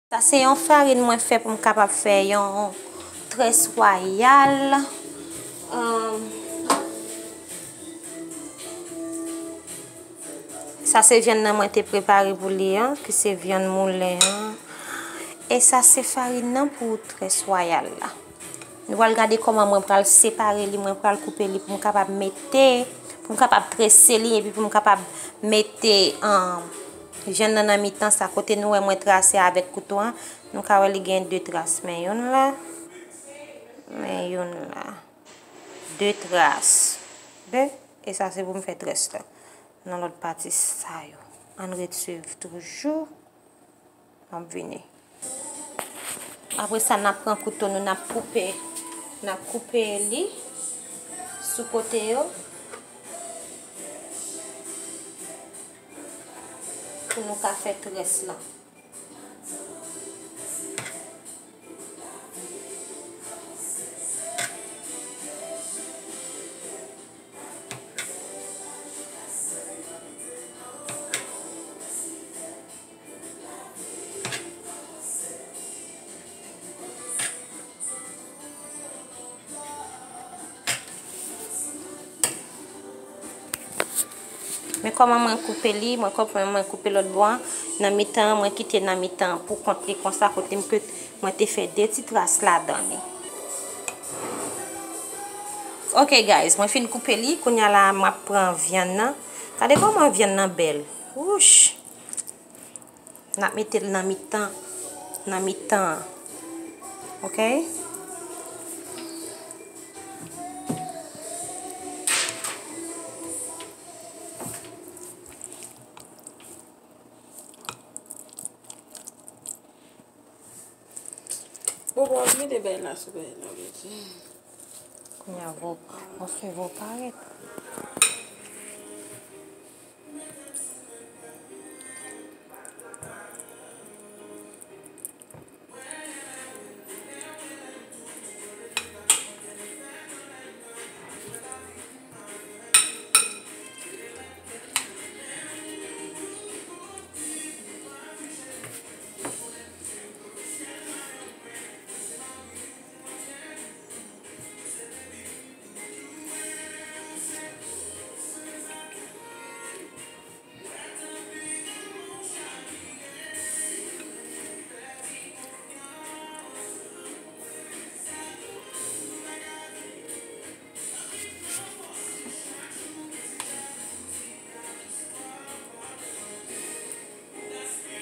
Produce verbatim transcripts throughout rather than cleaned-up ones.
Sa se yon farin mwen fè pou m kapab fè yon très wayal. Ahn, sa se vyann nan mwen te prepare pou li an, ki se vyann moulen an. E sa se farin nan pou très wayal la. Nou pral gade kòman mwen pral separe li, mwen pral koupe li pou m kapab mete, pou m kapab trese li, epi pou m kapab mete, ahn, vyann nan nan mitan sa, kote nou wè mwen trase avèk kouto an. Nou ka wè li gen de tras, men youn la, men youn la. De tras. De, e sa se pou m fè très la. Nan lòt pati sa yo. Ann ret swiv toujou. M ap vini. Apre sa, n ap pran kouto nou, n ap koupe, n ap koupe li sou kote yo pou nou ka fè très la. Men kòman mwen koupe li, mwen kòman mwen koupe lòt bò an, nan mitan an, mwen kite nan mitan an pou kont li konsa, kote m ke mwen te fè de ti tras ladan li. Ok guys, mwen fin koupe li, kounye a la m ap pran vyann nan. Gade kòman vyann nan bèl. Wouch! N ap mete l nan mitan, nan mitan an. Ok? Bon, bon, mete bay la sou bay la, mete. Kounye a vo, mwen fè vo parèt.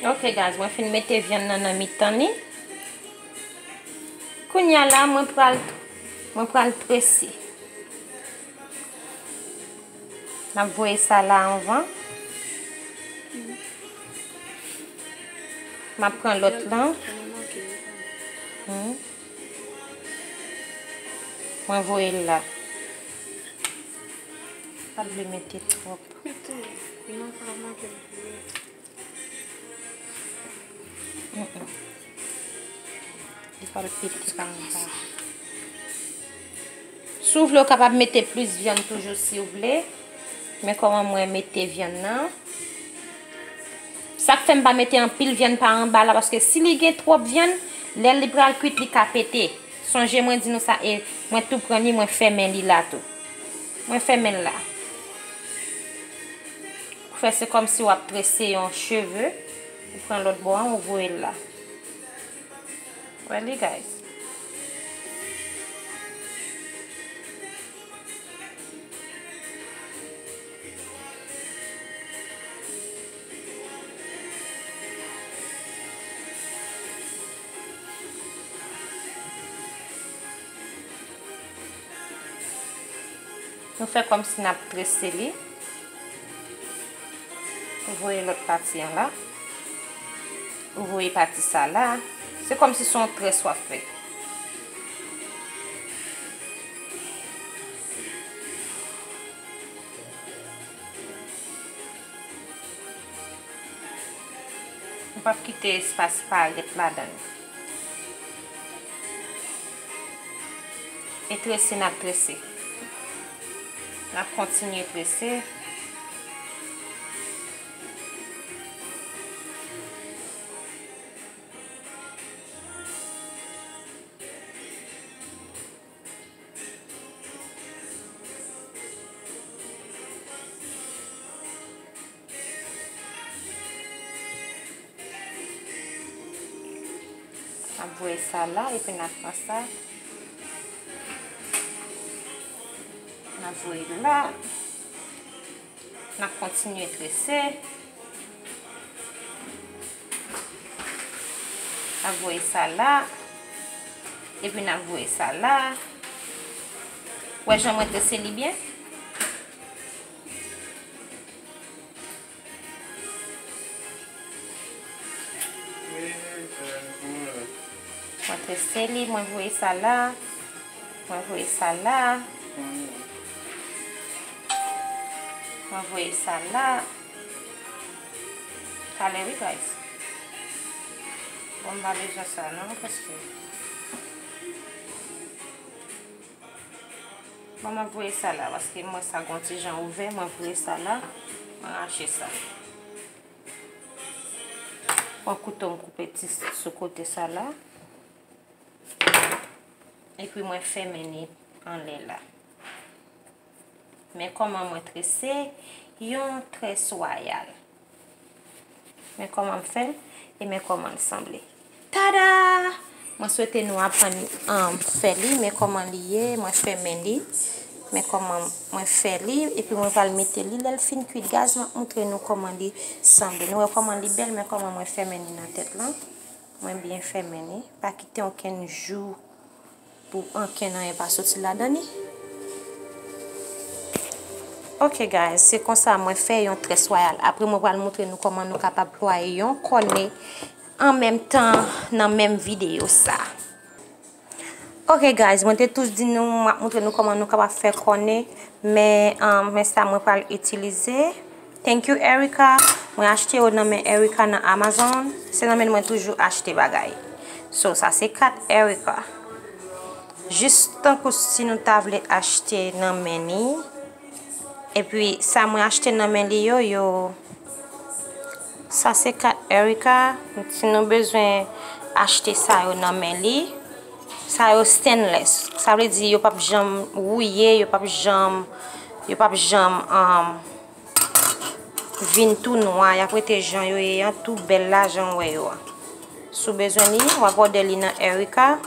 Ok guys, mwen fin mete vyann nan nan mitan li. Kounye a la, mwen pral, mwen pral trese. N ap voye sa la anvan. M ap pran lòt lan. Hmm. Mwen voye l la. Pa bliye mete twòp. Mete, non, pa manke l. Mm-mm. Li pral pete pa anba. Si w vle, w kapab mete plis vyann toujou si w vle. Men kòman mwen mete vyann nan. Sa k fè m pa mete anpil vyann pa anba la, paske si li gen twòp vyann, lè li pral kwit, li ka pete. Sonje mwen di nou sa, e mwen tou pran li, mwen fèmen li la tou. Mwen fèmen l la. Ou fè se kòmsi w ap trese yon cheve, ou pran lòt bò an, ou voye l la. Wè li, guys. Nou fè kòmsi n ap trese li. Ou voye lòt pati an la. Ou voye pati sa la. Se kòmsi se yon très w ap fè. Nou p ap kite espas parèt ladan l. E trese n ap trese. N ap kontinye trese. N ap voye sa la, epi n ap pran sa. N ap voye la. N ap kontinye trese. N ap voye sa la. Epi n ap voye sa la. Wè jan mwen trese li byen? Mwen trese li, mwen voye sa la. Mwen voye sa la. Mwen voye sa la. Talè wi, guys. Bon, m pa bezwen sa non, paske Bon, mwen voye sa la, paske mwen sa gon ti jan ouvè, mwen voye sa la, mwen rache sa. Pran kouto m koupe ti sou kote sa la. Epi mwen fèmen li anlè la. Men kòman mwen trese yon très royal. Men kòman m fè l, e men kòman l sanble. Tada! Mwen swete nou aprann, um, fè li, men kòman li ye, mwen fèmen li. Men kòman mwen fè li, epi mwen pral mete li lè l fin kwit gaz, mwen ap moutre nou kòman li sanble. Nou wè kòman li bèl, men kòman mwen fèmen li nan tèt lan. Mwen byen fèmen li. Pa kite okenn jou pou ankenn anyen pa soti ladan li. Ok guys, se konsa mwen fè yon très royal. Apre mwen pral moutre nou kòman nou kapab plwaye yon kòne an menm tan nan menm videyo sa. Ok guys, mwen te toujou di nou, m ap moutre nou kòman nou kapab fè kòne, men, um, men sa mwen pral itilize. Thank you, Erica. Mwen achte yo nan men Erica nan Amazon. Se nan men mwen toujou achte bagay. So, sa se kat Erica. Jis tankou si nou ta vle achte nan men li. Epi, sa mwen achte nan men li yo, yo, sa se kat Erica. Si nou bezwen achte sa yo nan men li, sa yo stainless. Sa vle di yo p ap janm wouye, yo p ap janm, yo p ap janm, um, vin tou nwa, y ap rete jan yo ye an, tou bèl la, jan w wè yo a. Si w bezwen li, w ap òdè li nan Erica,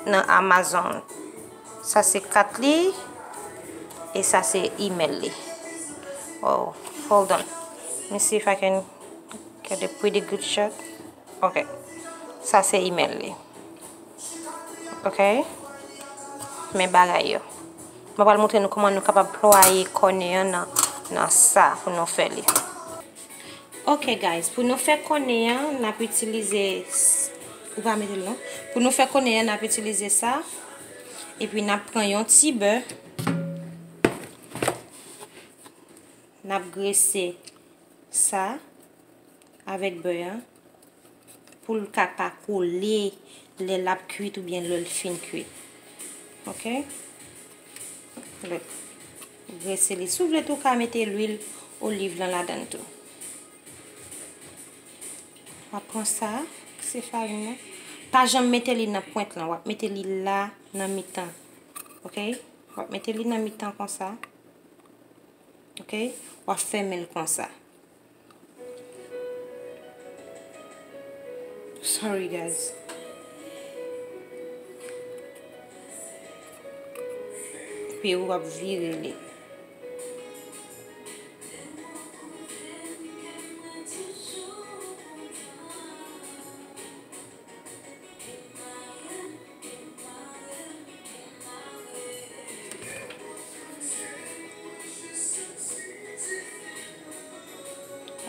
nan Amazon. Sa se kat li, e sa se email li. Oh, hold on. Let me see if I can get a pretty good shot. Ok. Sa se email li. Ok. Men bagay yo. Mwen pral moutre nou kòman nou kapab plwaye kòne an nan, nan sa pou nou fè li. Ok guys, pou nou fè kòne an, n ap itilize, s- ou pa mete l non. Pou nou fè kòne an, n ap itilize sa. Epi n ap pran yon ti bè. N ap grese sa avèk bè an pou l ka pa kole lè l ap kwit oubyen lè l fin kwit. Ok? Look. Grese li. Si w vle tou, w ka mete lwil oliv lan ladan l tou. W ap pran sa, se farin nan. Pa janm mete li nan pwent lan, w ap mete li la nan mitan. Ok? W ap mete li nan mitan konsa. Ok? W ap fèmen l konsa. Sorry, guys. Epi w ap vire li.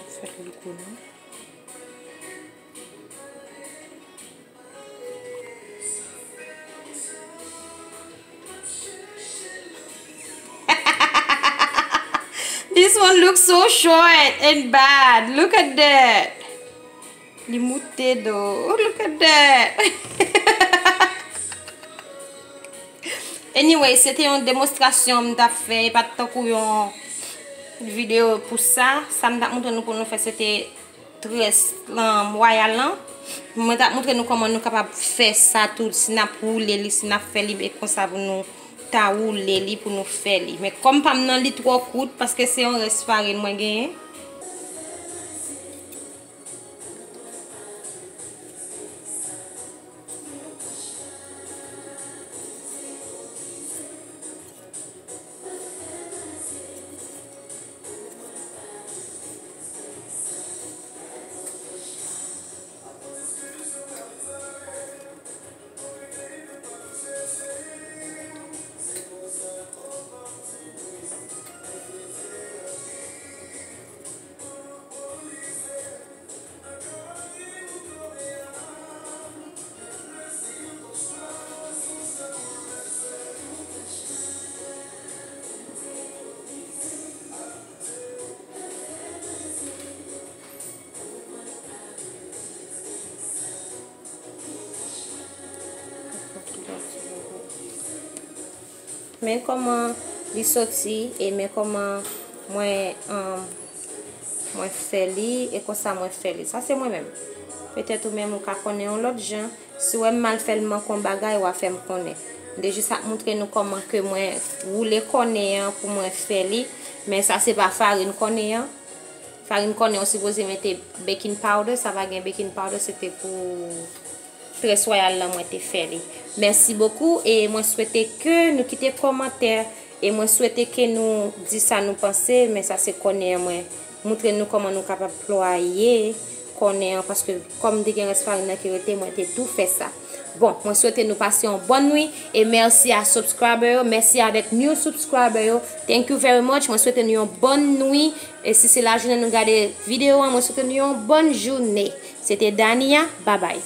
Ap fè l kou non. This one looks so short and bad. Look at that. Li moute do. Oh, look at that. Anyway, se te yon demonstrasyon m t ap fè. E pa t tankou yon videyo pou sa. Sa m t ap moutre nou pou nou fè, se te très, um, royal lan. Mwen t ap moutre nou kòman nou kapab fè sa tou, si n ap woule li, si n ap fè li, e konsa pou nou ta woule li, pou nou fè li. Men kòm pa m nan li twò kout, paske se yon rès farin mwen genyen. Men kòman li soti e men kòman mwen um, mwen fè li e konsa mwen fè li. Sa se mwen menm. Petèt ou menm ou ka konnen yon lòt jan. Si w wè m mal fè l manke yon bagay, w a fè m konnen. M te jis ap montre nou kòman ke mwen woule kònen an pou mwen fè li. Men sa se pa farin kònen an. Farin kònen an sipoze mete baking powder, sa pa gen baking powder, se te pou Tres Royal lan mwen te fè li. Mèsi bokou e mwen swete ke nou kite kòmantè e mwen swete ke nou di sa nou panse, men sa se kònen an mwen montre nou kòman nou kapab plwaye kònen an paske kòm te gen rès farin nan ki rete, mwen te tou fè sa. Bon, mwen swete nou pase yon bòn nwi e mèsi a subscriber yo, mèsi avèk new subscriber yo. Thank you very much. Mwen swete nou yon bòn nwi e si se lajounen nou gade videyo an, mwen swete nou yon bòn jounen. Se te Dania, babay.